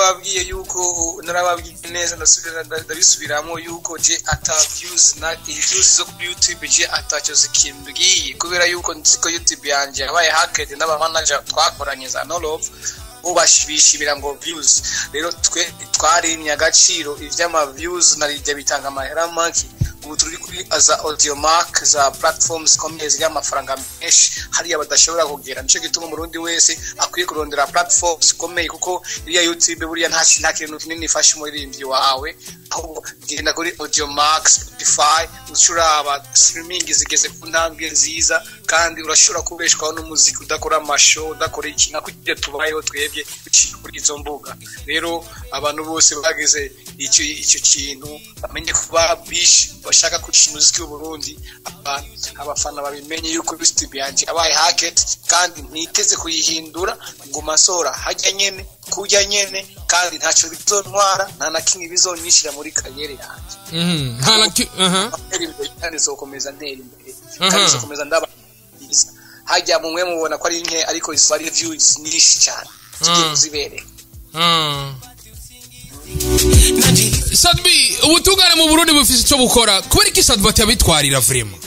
Narababwiye yuko, narababwiye neza, ndasubira ndabisubiramo yuko je ata views na views zo kuri YouTube je atacyo zikimbwiye, kubera yuko nzi ko YouTube yanje yabaye hacked n'aba manager twakoranye za No Love, bo bashibishibira ngo views. Rero twe twarimye agaciro ivy'ama views narijya bitanga amahera make. Ubu turi kuri za Audiomack, za platforms zikomeye z'amafaranga menshi hariya badashobora kugera. Nico gituma umurundi wese akwiye kurondera platforms zikomeye, kuko iriya YouTube buriya nta kintu kinini ifasha umuririmbyi wawe. Ahubwo genda kuri Audiomack, Spotify, ucuraba streaming zigeze ku ntambwe nziza, kandi urashobora kubeshwaho n'umuziki udakora amashow, udakora iki, nka kugira tubayeho twebwe uciye kuri izo mbuga. Rero abantu bose bagize icyo kintu bamenye kuba bishi bashaka kucisha umuziki w'u Burundi, abafana babimenye yuko YouTube yanje abaye hacked, kandi ntiteze kuyihindura ngo masora hajya nyene kujya nyene, kandi ntacyo bizontwara, nta na kimwe bizonyishira muri kariyeri yanjye. Nta na Kandi izokomeza ntera imbere, kandi izokomeza ndaba byiza. Hajya mumwe mubona ko ari nke, ariko izo ari views nyinshi cyane tugiye kuzibereka. Sat-B, ubutungane mu Burundi bufise ico bukora. Kubera iki Sat-B atabitwarira vraiment?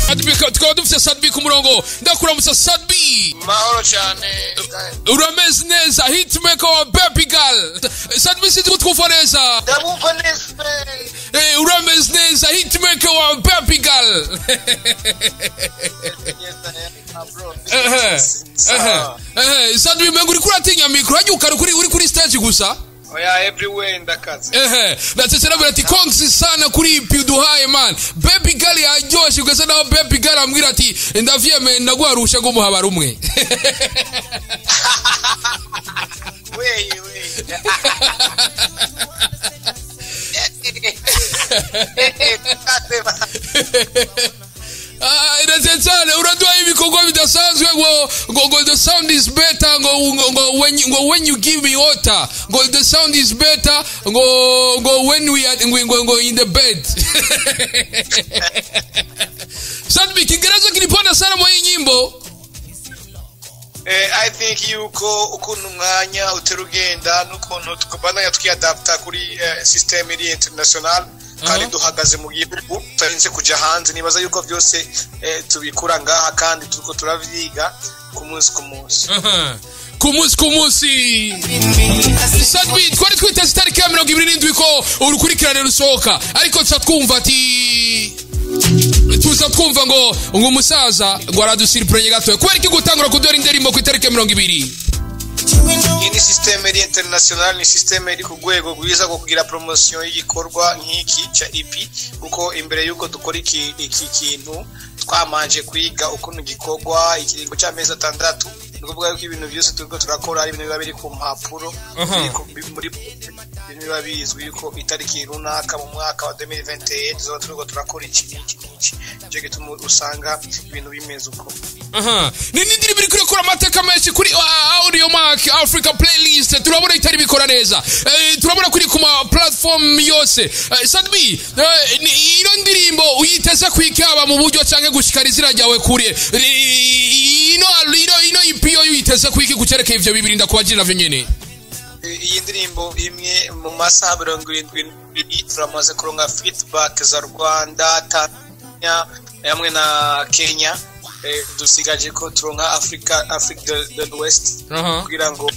Sat-B, tukaba dufise Sat-B ku murongo. Ndakuramutsa Sat-B. Mahoro cyane. Urameze neza, hitmaker wa Baby Girl. Sat-B, sinzi ko twumva neza. Ndabumva neza. Urameze neza, hitmaker wa Baby Girl. Sat-B, mengo uriko uratinya micro, hajya ukara uri kuri stage gusa. Oya, everywhere ndakaze. Natete nabwira ati congs sana kuri ipi uduhaye man. Baby Girl yaryoshe ugasa naho Baby Girl ambwira ati ndavyemeye ndaguharusha ngo muhabara umwe. Wey wey. Ndetse cyane uraduha ibikorwa bidasanzwe ngo the sound is better, ngo when you give me water, ngo the sound is better, ngo when we are ngo in the bed. Sat-B, Kiingereza kilipanda sana mwa hii nyimbo. I think yuko ukuntu umwanya utera ugenda n'ukuntu tukubandanya twiyadapta kuri system iri international, kandi duhagaze mu gihugu tutarinze kuja hanze, nibaza yuko byose tubikura ngaha kandi turiko turavyiga ku munsi ku munsi. Ku munsi ku munsi. Sat-B, twari twiteze itariki ya 27 ko urukurikirane rusohoka, ariko tuza twumva ati tuza twumva ngo umusaza ngo aradusurprenye gato. Kubera iki gutangura kuduhera indirimbo ku itariki ya 20? Iyi ni system iri international, ni system iri ku rwego rwiza rwo kugira promotion y'igikorwa nk'iki cya EP, kuko imbere y'uko dukora iki kintu twamanje kwiga ukuntu gikorwa ikiringo cy'amezi 6. Ni ukuvuga yuko ibintu byose turiko turakora ari ibintu biba biri ku mpapuro, muri ibintu biba bizwi yuko itariki runaka mu mwaka wa 2021 tuzoba turiko turakora iki n'iki n'iki. Nico gituma usanga ibintu bimeze uko. Ni indirimbo iriko irakora amateka menshi kuri Audiomack Africa Playlist. Turabona itari bikora neza. Turabona kuri kuma platform yose. Sat-B, ino ndirimbo uyiteze kwikaba mu buryo canke gushikara izina ryawe kure. Ino EP yo uyiteze kwiki kucereka ivyo bibiri ndakubajira navyo nyene. Iyi ndirimbo imwe mu masaha 72 turamaze kuronka feedback za Rwanda, Tanzania hamwe na Kenya. Dusigaje ko turonka Africa del West kugira ngo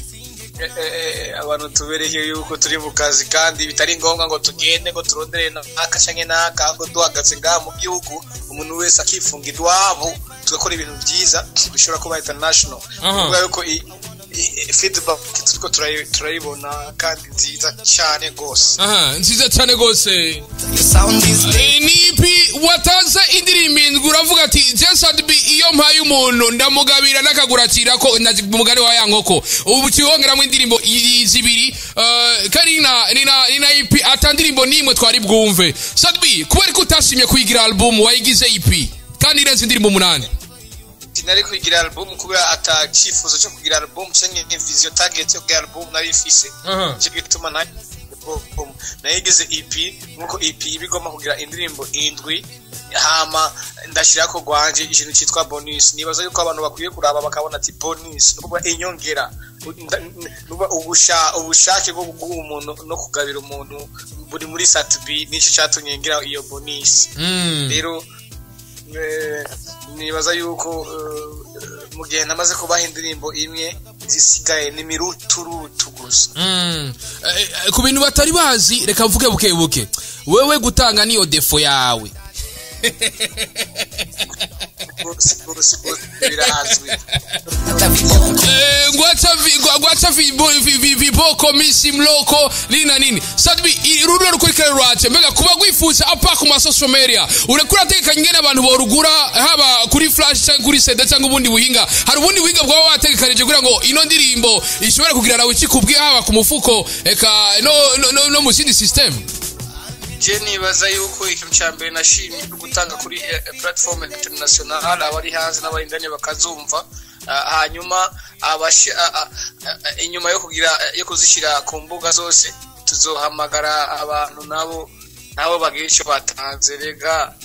abantu tubereye yuko turi mu kazi, kandi bitari ngombwa ngo tugende ngo turondere naka canke naka, ngo duhagaze ngaha mu gihugu umuntu wese akifunga iwabo tugakora ibintu byiza bishobora kuba international. Kuvuga yuko feedback turiko turayibona kandi nziza cyane gose. Nziza cyane gose. Nipi watanze indirimbo indwi uravuga ati je Sat-B iyo mpaye umuntu ndamugabira n'akagurakira ko mugari wa ya nkoko, ubu kiwongeramo indirimbo zibiri, kandi nina EP ata ndirimbo nimwe twari bwumve. Sat-B, kubera ko utashimye kuyigira album wayigize EP kandi irenze indirimbo 8. Sinari kugira album kubera ata cyifuzo cyo kugira album canke vision target yo kugira album nari mfise. Cyo gituma album, nayigize EP nkuko EP ibigomba kugira indirimbo 7, hama ndashirako gwanje ikintu citwa bonus. Nibaza yuko abantu bakwiye kuraba bakabona ati bonus nukuvuga inyongera, nuba ubushake bwo guha umuntu no kugabira umuntu buri muri Sat-B, nico catumye ngira iyo bonus. Rero nibaza yuko mu gihe namaze kubaha indirimbo imwe zisigaye ni miruturutu gusa. Ku bintu batari bazi reka mvuge buke buke, wewe gutanga niyo defo yawe. Ngwacha viboko misi mloko nini na nini. Sat-B runo rukurikira rwache mbega kuba gwifuza apa ku ma social media urekura teka nyene abantu borugura haba kuri flash cyangwa kuri CD cyangwa ubundi buhinga, hari ubundi buhinga bwaba bategekanije kugira ngo ino ndirimbo ishobore kugira nawe ikikubwiye haba ku mufuko eka no mu zindi system? Je nibaza yuko ikintu cya mbere nashimye gutanga kuri platform international abari hanze n'abari indani bakazumva, hanyuma inyuma yo kugira yo kuzishira ku mbuga zose tuzohamagara abantu nabo bagira icyo batanze. Rega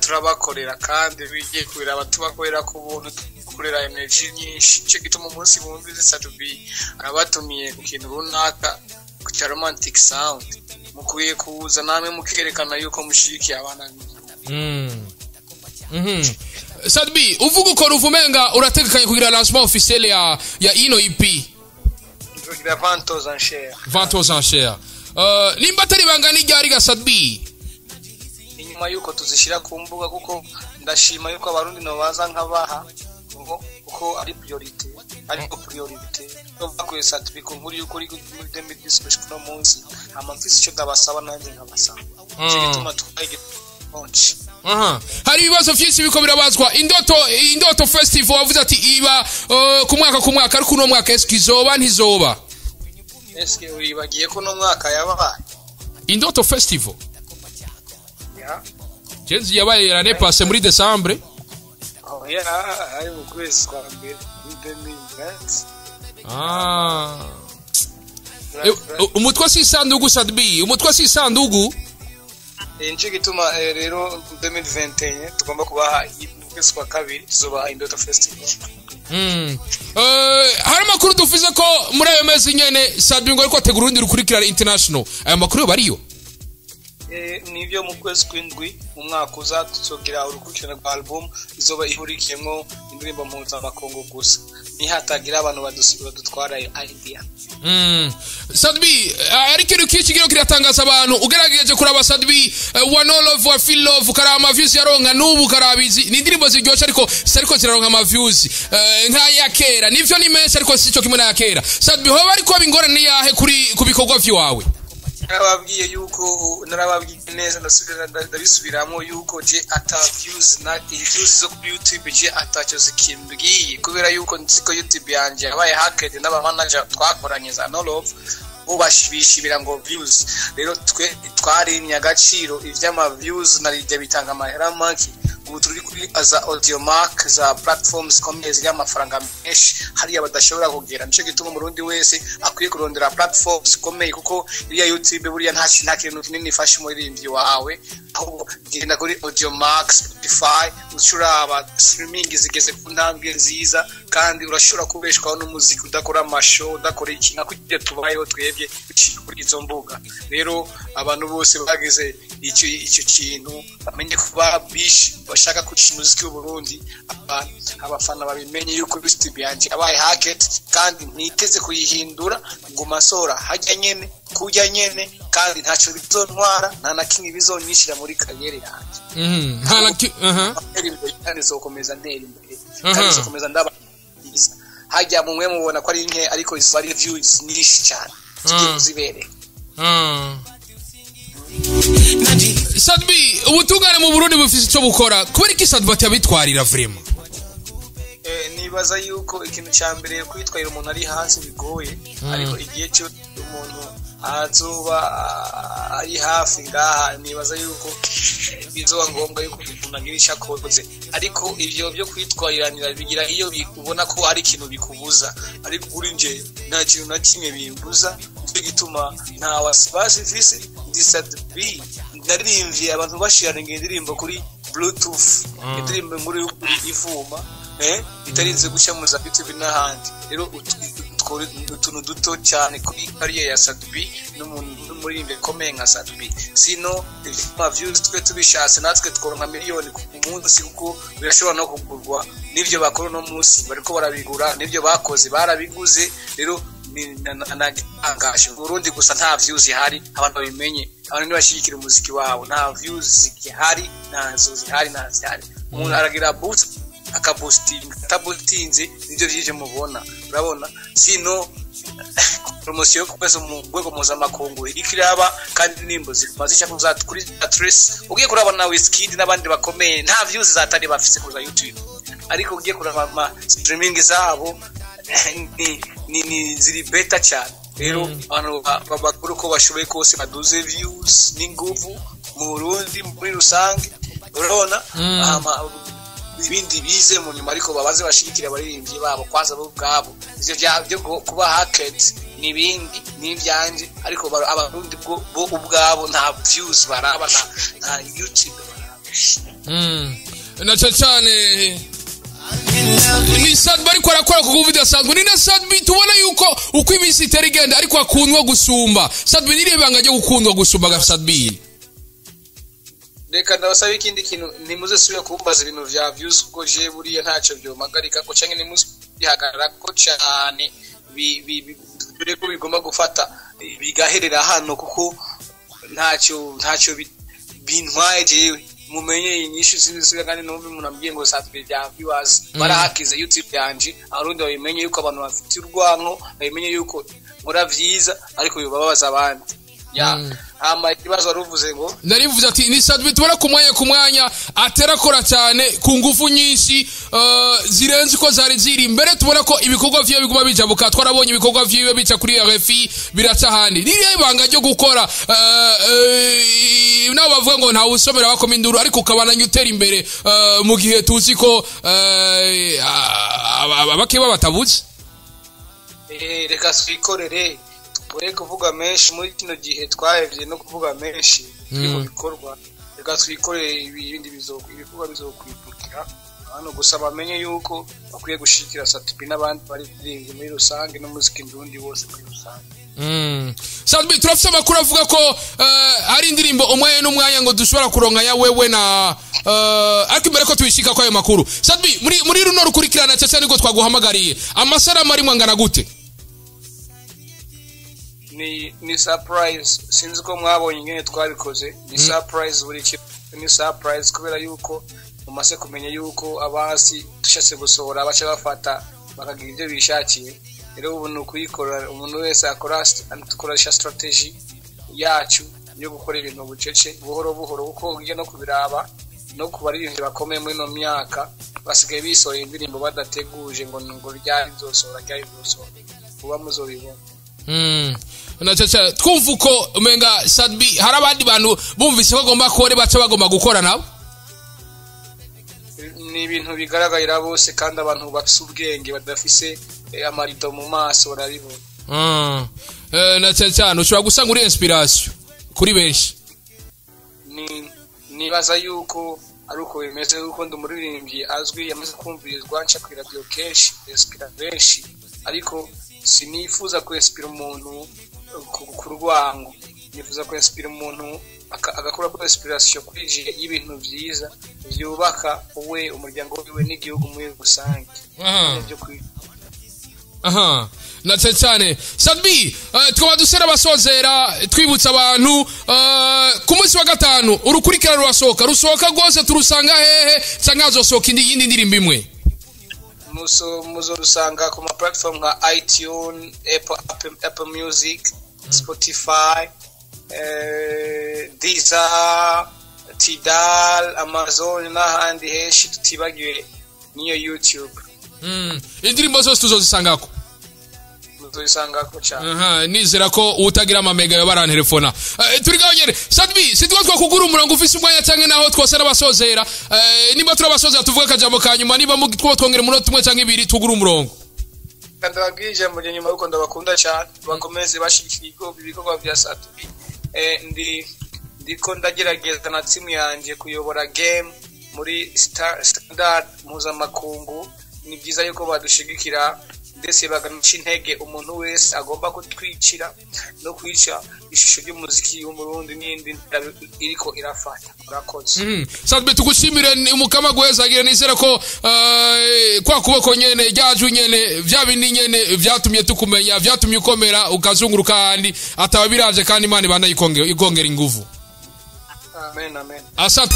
turabakorera kandi bigiye kubira abatubakorera ku buntu, dukorera energy nyinshi. Icyo gituma umunsi bumvise Sat-B arabatumiye ku kintu runaka cya romantic sound, mukwiye kuza namwe mukerekana yuko mushigikiye abana. Sat-B uvuga uko ruvumenga urategekanye kugira lancement officiel ya ino EP? Kugira vente aux enchères. Vente aux enchères. Nimba atari banga ni ryari ga Sat-B? Inyuma yuko tuzishira ku mbuga, kuko ndashima yuko abarundi no baza nkabaha kuko ari priorité, ariko priorité bakuye Sat-B ku nkuru yuko uri muri 2010 kuno munsi amafisi icyo ndabasaba nanjye nkabasaba. Cyo gituma twaye launch. Hari ibibazo vyinshi biko birabazwa. Indoto Festival wavuze ati iba ku mwaka ku mwaka, ariko uno mwaka eske izoba ntizoba? Eske uribagiye ko no mwaka yabaye Indoto Festival? Ya. Jenzi yabaye l'année passée muri Décembre. Oh yeah, ari mu kwezi kwa mbere muri 2020. Umutwe si isandugu Sat-B, umutwe si isandugu. Nico gituma rero 2021 tugomba kubaha kwezi kwa kabiri tuzobaha Indoto Festival. Hari amakuru dufize ko muri ayo mezi nyene Sat-B ngo ariko ategura urundi rukurikirana international. Ayo makuru bariyo? Nivyo mu kwezi kw'indwi mu mwaka uza tuzogira urukurikirane rwa album izoba ihurikiyemwo indirimbo mpuzamakungu gusa, nihatagira abantu badutwara idea. Sat-B ari ikintu kikigiro kiratangaza abantu, ugerageje kuraba Sat-B One Love wa Feel Love karaba ama views yaronka n'ubu karabizi ni indirimbo ziryoshe ariko ariko ziraronka ama views nka ya kera, nivyo ni menshi ariko sico kimwe na ya kera. Sat-B hoba ariko bingorane ni yahe kuri ku bikorwa vyawe? Narababwiye yuko narababwiye neza ndasubira ndabisubiramo yuko je ata views na views zo kuri YouTube je atacyo zikimbwiye, kubera yuko nziko YouTube yanje yabaye hacked n'aba manager twakoranye za No Love bubashibishibira ngo views. Rero twe twarimye agaciro ivy'ama views narijya bitanga amahera make. Ubu turi kuri za Audiomack za platforms zikomeye z'amafaranga menshi hariya badashobora kugera. Nico gituma umurundi wese akwiye kurondera platforms zikomeye, kuko iriya YouTube buriya nta kintu kinini ifasha umuririmbyi wawe, ahubwo genda kuri Audiomack, Spotify, ushuraba streaming zigeze ku ntambwe nziza, kandi urashobora kubeshwaho n'umuziki udakora amashow, udakora iki nka kugira tubayeho twebwe kuri izo mbuga. Rero abantu bose bagize icyo kintu bamenye kuba bishi bashaka kuca umuziki w'Uburundi, abafana babimenye yuko YouTube yanje abaye hacked kandi ntiteze kuyihindura ngo masora hajya nyene kujya nyene, kandi ntacyo bizontwara nta na kimwe bizonyishira muri kariyeri yanjye. Nta na kimwe izokomeza ntera imbere kandi izokomeza ndaba hajya mumwe mubona ko ari nke ariko izo ari views nyinshi cyane tugiye kuzibereka. Sat-B ubutungane mu Burundi bufise ico bukora, kubera iki Sat-B atabitwarira vraiment? Nibaza yuko ikintu ca mbere kwitwarira umuntu ari hasi bigoye, ariko igihe cyo umuntu azoba ari hafi ngaha nibaza yuko bizoba ngombwa yuko umuntu agira ico akoze, ariko ivyo byo kwitwariranira bigira iyo ubona ko ari ikintu bikubuza, ariko kuri nje nta kintu na kimwe bimbuza. Nicyo Gituma nta wasiwasi mfise, ndi Sat-B, naririmbye abantu basharinga indirimbo kuri Bluetooth, indirimbo nkuru y'ukuri ivuma, itarinze guca mu za YouTube n'ahandi. Rero utuntu duto cyane kuri carrière ya Sat-B n'umuririmbyi akomeye nka Sat-B. Sino ivyuma views twe tubishatse natwe tworonka miliyoni ku munsi, kuko birashobora no kugurwa. N'ivyo bakora uno munsi bariko barabigura, n'ivyo bakoze barabiguze. Rero nagitangaje Burundi gusa nta views ihari, abantu babimenye, abantu ntibashigikira umuziki wabo, nta views zihari, ntazo zihari, nta zihari. Umuntu aragira boost, akaboostinga, ataboostinze nivyo vyije mubona, urabona. Sino promotion yo kweza mu rwego mpuzamakungu iriko iraba, kandi indirimbo ziguma zica kuri za Trace. Ugiye kuraba na Wizkid n'abandi bakomeye, nta views zatari bafise kuza YouTube, ariko ugiye kuraba ama streaming zabo ni ziri better cyane. Rero abantu bakuru ko bashoboye kose baduze views n'inguvu mu Burundi muri rusange, urabona. Hama ibindi bize mu nyuma, ariko babanze bashigikira abaririmbyi babo kwanza bo ubwabo. Ivyo byo kuba hacked n'ibindi n'ivyanje, ariko Abarundi bo ubwabo nta views baraba, nta YouTube baraba. Na cyane cyane ni Sat-B ariko arakora ku nguvu idasanzwe. Ni na Sat-B tubona yuko uko iminsi itera igenda ariko akundwa gusumba. Sat-B, ni ibanga ryo gukundwa gusumba ga Sat-B? Reka ndabasaba ikindi kintu: ntimuze subira kumbaza ibintu vya views, kuko je buriya ntacyo byomagarika ko, canke ntimuze bihagarara ko cane, dore ko bigomba gufata bigaherera hano, kuko ntacyo bintwaye jewe. Mumenye inyishu sinzisubira, kandi numva umuntu ambwiye ngo Sat-B bya viewers barahakize YouTube yanje. Abarundi babimenye yuko abantu bafite urwanko, babimenye yuko nkora vyiza ariko bibabaza abandi ya. Hama ikibazo wari uvuze ngo? Narivuze ati ni Sat-B tubona ku mwanya atera akora cyane ku ngufu nyinshi, zirenze uko zari ziri mbere. Tubona ko ibikorwa vyiwe biguma bijabuka, twarabonye ibikorwa vyiwe bica kuri RFI, biraca ahandi. Niriya ibanga ryo gukora, nabo bavuga ngo ntawe usomera bakoma induru, ariko ukabandanya utera imbere, mu gihe tuzi ko abakeba batabuze? Reka twikorere, twe kuvuga menshi muri kino gihe, twahevye no kuvuga menshi, turi mu bikorwa. Reka twikorere, ibindi ibikorwa bizokwipukira hano. Gusa bamenye yuko bakwiye gushigikira Sat-B n'abandi baririmbyi muri rusange n'umuziki ndundi wose muri rusange. Sat-B, turafise amakuru avuga ko hari indirimbo umwanya n'umwanya ngo dushobora kuronka ya wewe na, ariko imbere ko tuyishika ko ayo makuru, Sat-B, muri runo rukurikirana cyane niko twaguhamagariye, amasaramu arimwo angana gute? Ni surprise. Sinzi ko mwabonye ingene twabikoze, ni surprise, buri kintu ni surprise, kubera yuko mumaze kumenya yuko abasi dushatse gusohora baca bafata bakagira ibyo bishakiye. Rero ubu ni ukuyikora, umuntu wese akora, dukoresha strategy yacu yo gukora ibintu bucece, buhoro buhoro, kuko ugiye no kubiraba no ku baririmbyi bakomeye muri ino myaka basigaye bisohoye indirimbo badateguje ngo ryari nzosohora, ryari nzosohora, vuba muzobibona. Na cyane twumva uko umenga Sat-B hari abandi bantu bumvise ko agomba kore baca bagomba gukora nabo. Ni ibintu bigaragarira bose, kandi abantu bafise ubwenge badafise amarido mu maso barabibona. Na cyane cyane ushobora gusanga uri inspiration kuri benshi. Ni nibaza yuko ari uko bimeze, kuko ndi umuririmbyi azwi, yamaze kumvirizwa, nca kuri radio kenshi, inspira benshi, ariko sinifuza kwinspira umuntu ku rwango. Nifuza kwinspira umuntu agakora ko inspiration kuri je y'ibintu vyiza vyubaka we, umuryango wiwe n'igihugu muri rusange. Byo Aha, na cyane cyane Sat-B, tukaba dusera abasozera, twibutsa abantu, ku munsi wa gatanu urukurikirana rurasohoka, rusohoka rwose. Turusanga hehe, cyangwa hazosohoka indi yindi ndirimbo imwe? Muzorusanga ku ma platform nka iTunes, Apple Music, Spotify, Deezer, Tidal, Amazon n'ahandi henshi, tutibagiwe n'iyo YouTube. Indirimbo zose tuzozisangako? Muzozisangako cyane. Aha, nizera ko utagira amamega yoba arantelefona. Turi ngaho nyene. Sat-B, sitwa twakugura umurongo, ufise umwanya canke naho twose n'abasozera? Nimba turabasozera, tuvuge akajambo ka nyuma, niba twongera umunota umwe canke ibiri tugura umurongo. Ndababwira ijambo rya nyuma yuko ndabakunda cyane, bakomeze bashigikira ibikorwa bya Sat-B. Ndi ndiko ndagerageza na timu yanjye kuyobora game muri standard mpuzamakungu. Ni byiza yuko badushigikira, ndetse bagaca intege umuntu wese agomba kutwicira no kwica ishusho ry'umuziki w'Umurundi n'indi iriko irafata. Murakoze. Sat-B, tugushimire, ni umukama guhezagire. Nizere ko kwa kuboko nyene, ryaju nyene, vya bindi nyene vyatumye tukumenya, vyatumye ukomera ukazunguruka ahandi ataba biraje, kandi Imana ibana ikongera inguvu. Amen, amen. Asante.